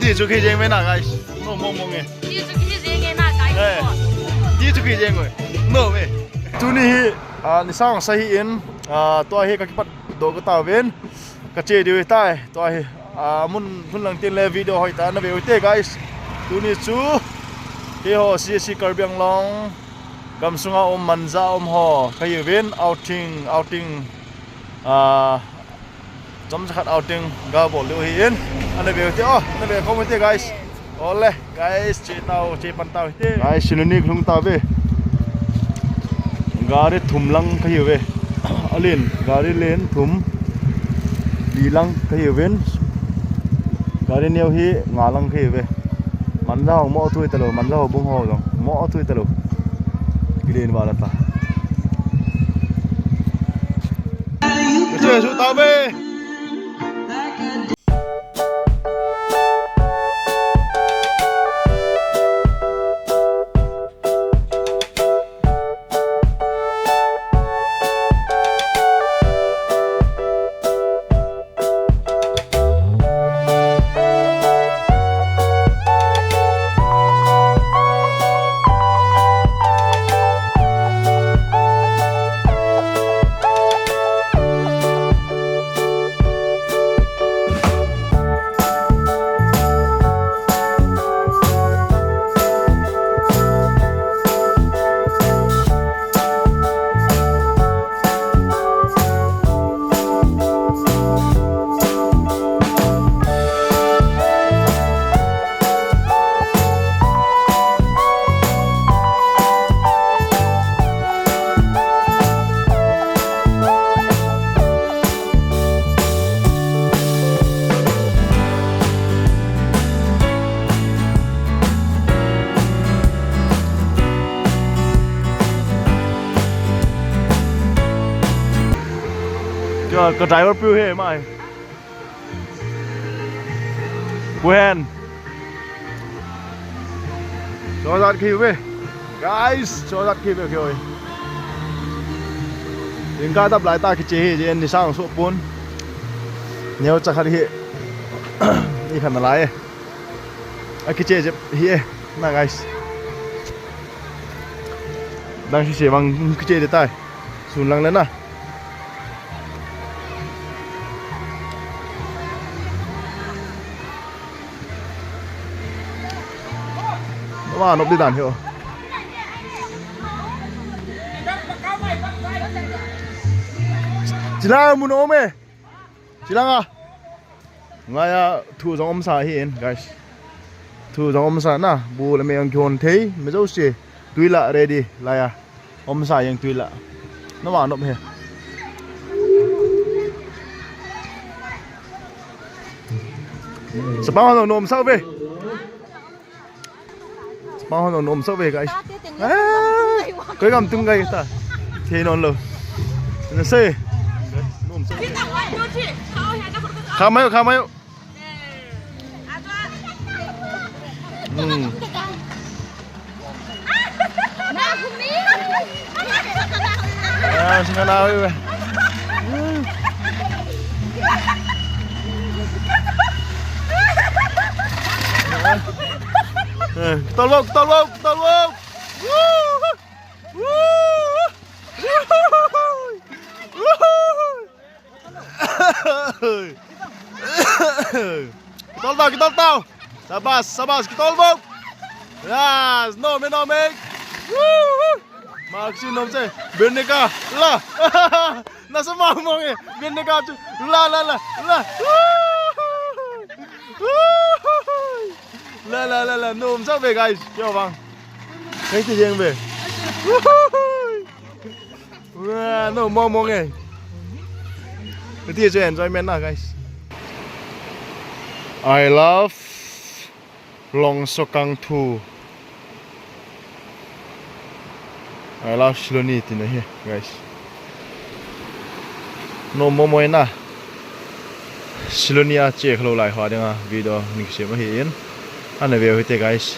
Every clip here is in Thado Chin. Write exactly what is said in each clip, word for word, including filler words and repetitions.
Ti chu khi jeng ve na, guys. No, mo, mo nge. Ti chu khi jeng ve na, guys. Eh. Ti chu khi jeng ve. No ve. Tuni hi, ah, nisang sa hi in, ah, tua hi ka kipat doh ka ta ven. Ka che diu tai. Tua hi, ah, mun, mun lang tin le video hoi ta na ve u te, guys. Tuni chu, hi ho, C S C Karbi Anglong, gamsunga um, manja um ho, ka hi ven, outing, outing, ah, Chomcha khat outing ga bol diu hi in. Ana ve u te, oh, ana ve khom u te, guys. Ole, guys, che tau, che pan tau hi te. Guys, Siloni ka lhung ta ve. Gari thum lang ka hi ve. Alen, gari len thum. Li lang ka hi ve. Gari neo hi nga lang ka hi ve. Manja ho mo thui ta lou, manja ho bung ho jong mo thui ta lou. Kilen vala ta. Ka che su ta ve. Ka, ka driver pu hi mai. Pu Hen. Chozat khi ve. Guys, chozat khi ve khi oi. Jingkah tap lai ta kiche hi, jin nisang so pun. Neo cha khat hi. I khan lai. A kiche je hi e. Na, guys. Dang si se bang kiche de tai. Sun lang le na. Wa, nop di dan hi o. Chila mun om e. Chilanga. Ngaiya thu jong umsa hi in, guys. Thu jong umsa na, bu le me jong kihon thei, mi jouse. Tui la ready, laiya. Umsa jeng tui la. Noma nop he. Sapa ho nom sa ve. Sapa ho nom sa ve, guys. Ah, koi gam tung gai ta. Thei non lo. Na se. Nom sa ve. Kha mai, kha mai. Hmm. Ah, singa na ve. Eh, tolok, tolok, tolok. Woo! Woo! Woo! Kitol tau, kitol tau. Sabas, sabas, kitol bou. Yes, no me, no me. Woo! Maxi nom se. Benika. La. Nasa mong mong e. Benika chu. La, la, la, la. Woo! Woo! La, la, la, la. Nom sa ve, guys. Kyo bang. Kei ti jeng ve. Woo! Wah, no, mong mong e. Ti chu enjoyment na, guys. I love Longsokang thu. I love Siloni tina hi, guys. No mo mo na. Siloni a che khalou lai ho dinga video ni kisem ahi in. Ana ve u hite, guys.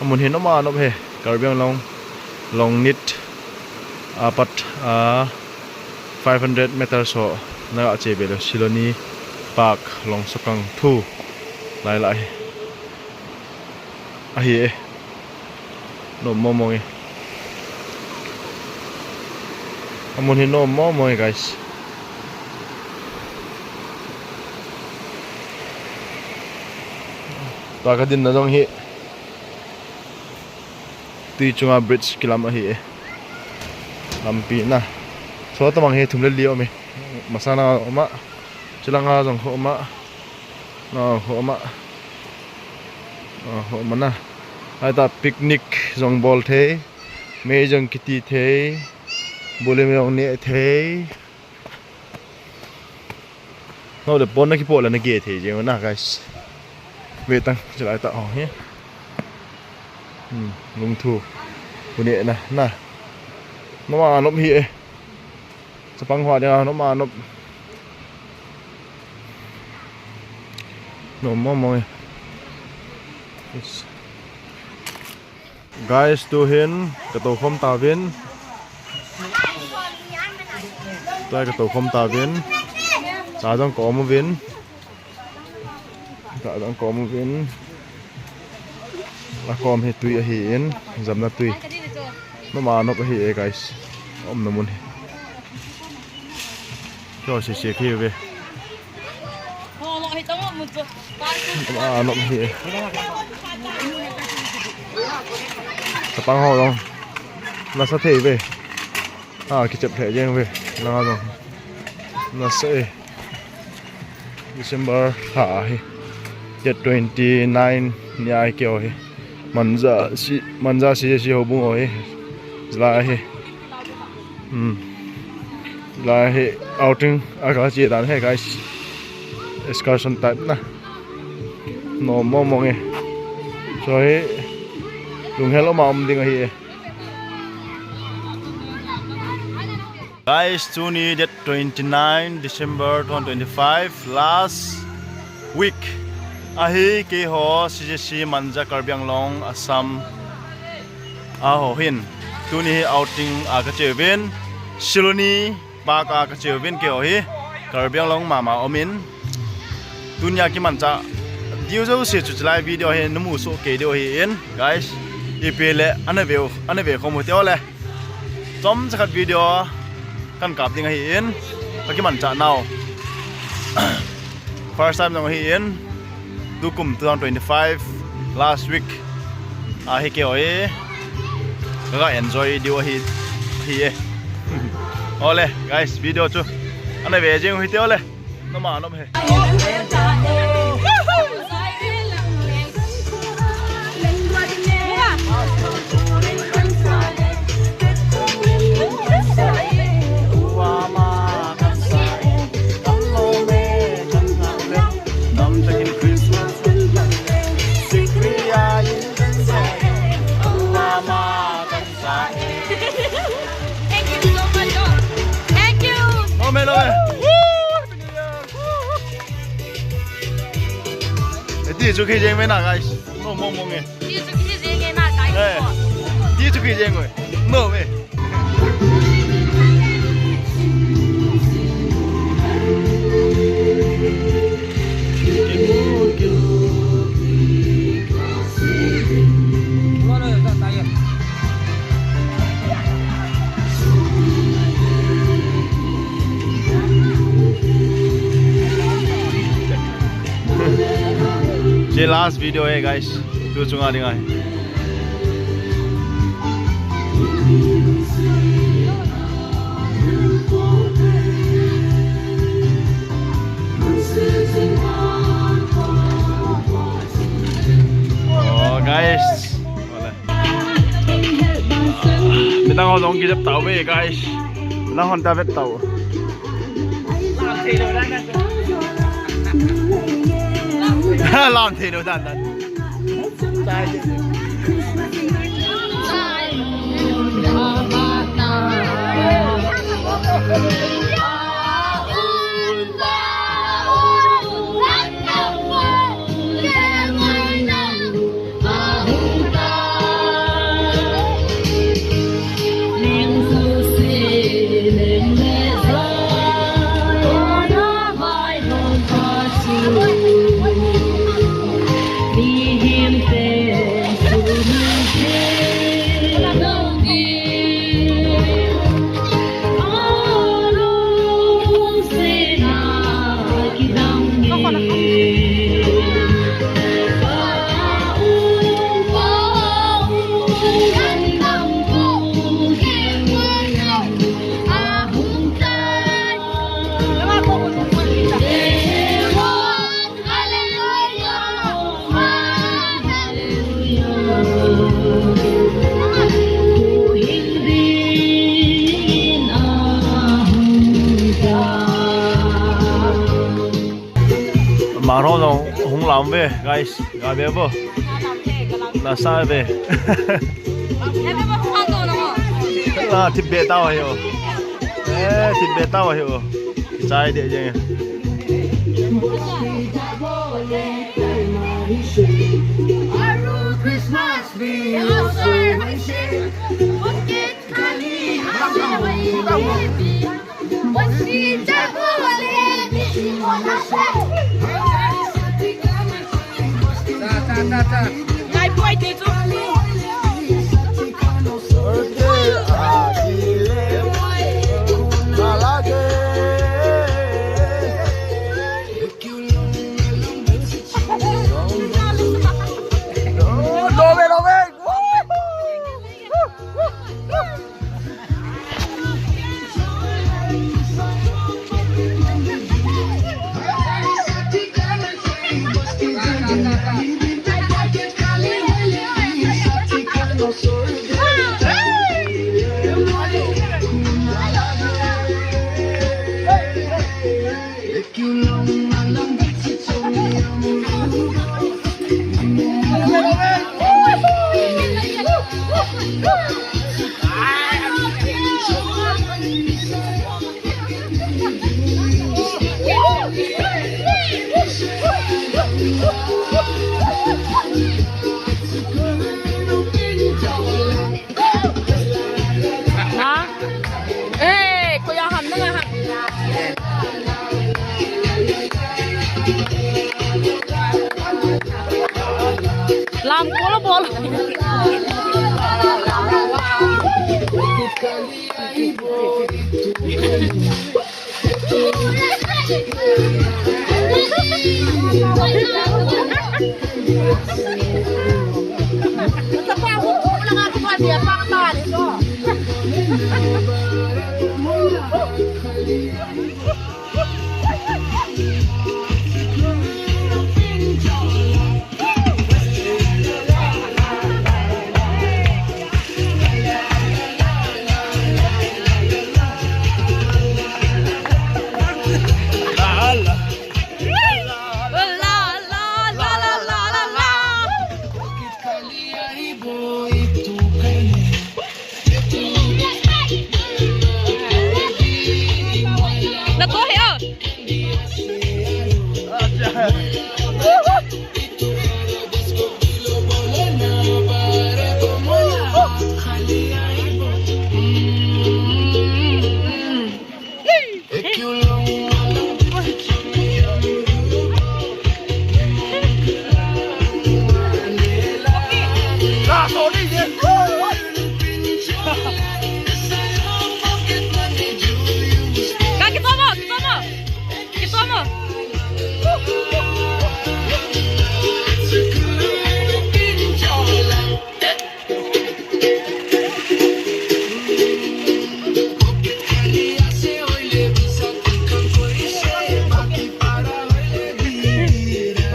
Amun hi noma nop he. Karbi Anglong, Longnit apat a five hundred meters ho na che ve lou, Siloni Park, Longsokang thu. Lai lai. Ahi e. Nom mong mong e. Amun hi nom mong mong e, guys. Tua kadinna jong hi tui chunga bridge kilam ahi e. Lampi na. Chua tamang hi thum le li um e. Masana um a. Chulanga jong ho um a. Na ho um a. Na ho um a na. Aita picnic jong bol thei. Mei jong kiti thei. Bul le mei jong ne thei. Nau le pon na kipo le na ge thei jeng na, guys. Ve tang, chilai ta ho hi. Hmm, lungthu. Kune na, na. Nom a nom hi e. Chapang ho dinga nom a nom. Nom mong mong e. Yes. Guys, tu hin katou khom tauvin. Tua katou khom tauvin. Cha jong ka um uvin. Cha jong ka um uvin. Akom hi tui ahi in, jamna tui. Nom a nom ahi e, guys. Umna mun hi. Kio se se khi ve. Nom a nom hi e. Chapang ho jong nasa thei ve. A, kichep thei jeng ve. Na jong nasa e. December lha hi. Date twenty nine ni a kio hi. Manja si, Manja si si ho bung ho hi. Jila hi. Hmm. Lai hi outing a kache dan hi, guys. Excursion type na. Nom mong mong e. Chua hi lunghel um a um ding ahi e. Guys, tuni date twenty nine December twenty twenty five, last week ahi, keiho C J C Manja Karbi Anglong Assam a ho hin. Tuni hi outing a kache uvin, Siloni Park a kache uvin keiho hi. Karbi Anglong mama um in. Tunia kimanchah diu jouse chu chilai video hi namu soh kei diu ahi in, guys. Ipi le ana ve, ana ve khom u teu le. Chomcha khat video kan kap ding ahi in, ka kimanchah nau. First time jong ahi in, tukum two thousand twenty-five last week ahi keiho hi, ka enjoy diu ahi, ahi e. Ole, guys, video chu ana ve jing u hite ole. Nom a nom e. Thank you so much. Thank you. Nom e, nom e. Woo! Happy New Year. Woo! Eh, ti chu khi jeng me na, guys. Nom mong mong e. Ti chu khi jeng e na, guys. Eh. Ti chu khi jeng e. Nom e. Hiche last video e, guys. Tu chunga ding ahi. Oh, guys. Midang ho jong kijep tauve, guys. Nang hon ta vet tau. Lam thei lou dan dan. Marho jong hung lam ve, guys. Ga ve bo. La sa ve. La thip be tao hi o. Eh, thip be tao hi o. Chai de jeng. Ha? Eh, ko ya ham na ham. Lam ko lo bol.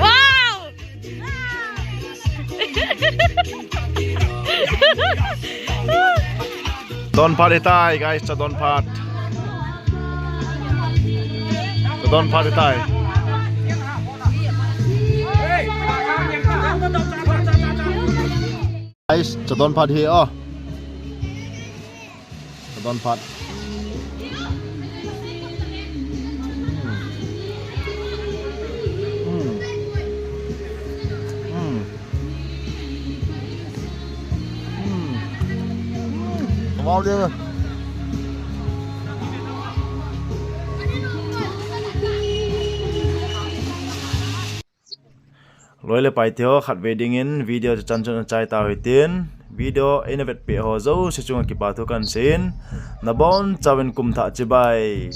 Wow! Don phat hitai, guys, cha don phat. Cha don phat hitai. Guys, cha don phat hi o. Cha don phat. Hmm. Hmm. Hmm. Hmm. Wow, dia. Loi le pai teho, khatvei dingin video chu chan chun achai tau hitin, video eina vetpeh ho jouse chunga kipa thu kahin seiyin, nabonchauvin kumthah chibai.